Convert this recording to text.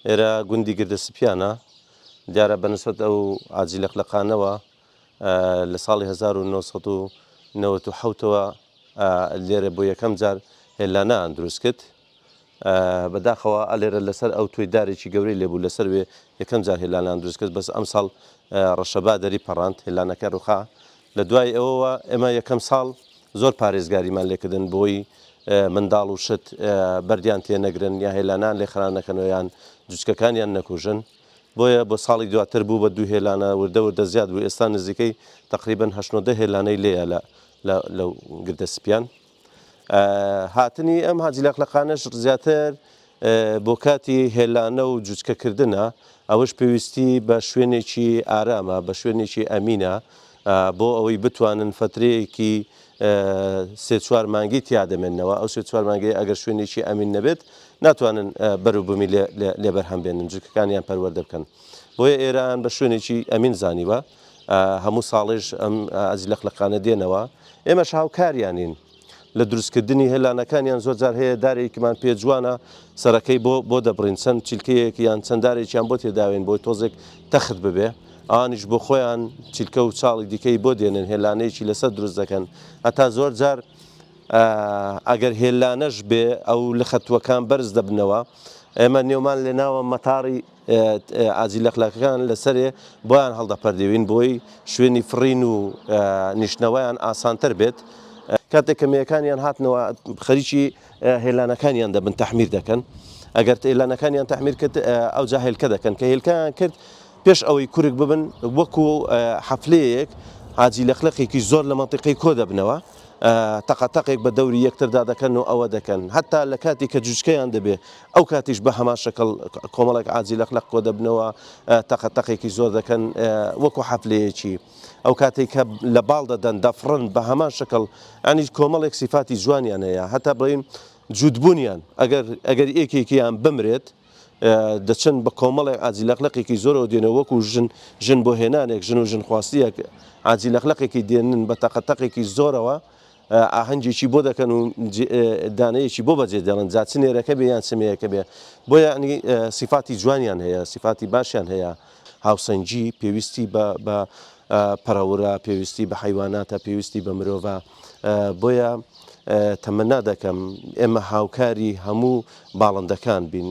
ئێرە گوندی گردە سپیانە، دیارە بە نسبەت ئەو عاجی لەقلەقانەوە لە ساڵی 1997 ەوە لێرە بۆ یەکەم جار هێلانەیان دروست کرد. بەداخەوە ئەلێرە لەسەر ئەو توی دارێکی گەورەی لێبوو لەسەر وێ یەکەم جار هێلانان دروست کرد بەس ئەمساڵ ڕەشەبا دەری پەڕاند هێلانەکە ڕوخا لە دوای ئەوەوە ئێمە یەکەم ساڵ زۆر پارێزگاریمان لێکردن بۆی منداڵ و شت بەردیان تێ نەگرن یا هێلانان لێ خراپ نەکەنەوە یان جوچکەکانیان نەکوژن بۆیە بۆ ساڵی دواتر بوو بە دوو هێلانە وردە وردە زیاد بوو ئێستا نزیکەی تقریبا هەشت نۆ دە هێلانەی لێیە لە لەو گردە سپیان. هاتنی ئەم حاجی لەقلەقانەش زیاتر بۆ کاتی هێلانە و جوچکەکردنە، ئەوەش پێویستی بە شوێنێکی ئارامە، بە شوێنێکی ئەمینە بۆ ئەوەی بتوانن فەترەیەکی سێ چوار مانگی تیا دەمێننەوە، ئەو سێ چوار مانگەی ئەگەر شوێنێکی ئەمین نەبێت ناتوانن بەروبوومی لێ بەرهەم بێنن، جوچکەکانیان پەروەردە بکەن. بۆیە ئێران بە شوێنێکی ئەمین زانیوە. هەموو ساڵێش ئەم ئازی لەقلەقانە دێنەوە، ئێمەش هاوکاریانین لە دروستکردنی هێلانەکانیان، زۆر جار هەیە دارێکمان پێ جوانە سەرەکەی بۆ بۆ دەبڕین چەند چیلکەیەک یان چەند دارێکیان بۆ تێداوێن بۆی تۆزێک تەخت ببێ، ئەوانیش بۆ خۆیان چیلکە و چاڵی دیکەی بۆ دێنن هێلانەیەکی لەسەر دروست دەکەن، هەتا زۆر جار ئەگەر هێلانەش بێ ئەو لخەتووەکان بەرز دەبنەوە، ئێمە نێومان لێناوە مەتاڕی ئاجی لەقلەقەکان لەسەرێ بۆیان هەڵدەپەردێوین بۆی شوێنی فڕین و نیشتنەوەیان ئاسانتر بێت. کاتێک کە مێیەکانیان هاتنەوە خەریکی هێلانەکانیان دەبن تەحمیر دەکەن ئەگەر هێلانەکانیان تەحمیر کرد ئەوجا هێلکە دەکەن کە هێلکەیان کرد پێش ئەوەی کورک ببن وەکو حەفلەیەک حاجی لەقلەقێکی زۆر لە مەنتیقەی کۆ دەبنەوە تەقە تەقێک بە دەوری یەکتردا دەکەن و ئەوە دەکەن هەتا لە کاتی کە جوجکەیان دەبێ ئەو کاتیش بە هەمان شکڵ کۆمەڵێک عاجی لەق لەق کۆ دەبنەوە تەقە تەقێکی زۆر دەکەن وەکو حەفلەیەکی ئەو کاتێک کە لە باڵ دەدەن دەفڕن بە هەمان شکڵ ئەنی کۆمەڵێک سیفاتی جوانیان هەیە هەتا بڵێین جووتبوونیان ئەگەر ئەگەر یەکێکیان بمرێت دەچن بە کۆمەڵێک عاجی لەقلەقێکی زۆرەوە دێنەوە وەکو ژن ژن بۆ هێنانێک ژن و ژن خواستیەک عاجی لەقلەقێکی دێنن بە تەقە تەقێکی زۆرەوە ئاهەنگێکی بۆ دەکەن و دانەیەکی بۆ بەجێ دێڵن جا چ نێرەکە بێ یان چ مێیەکە بێ بۆیە ینی سیفاتی جوانیان هەیە سیفاتی باشیان هەیە هاوسەنگی پێویستی بە بە پەرەورە پێویستی بە حەیواناتە پێویستی بە مرۆڤە بۆیە تەمەنا دەکەم ئێمە هاوکاری هەموو باڵندەکان بین.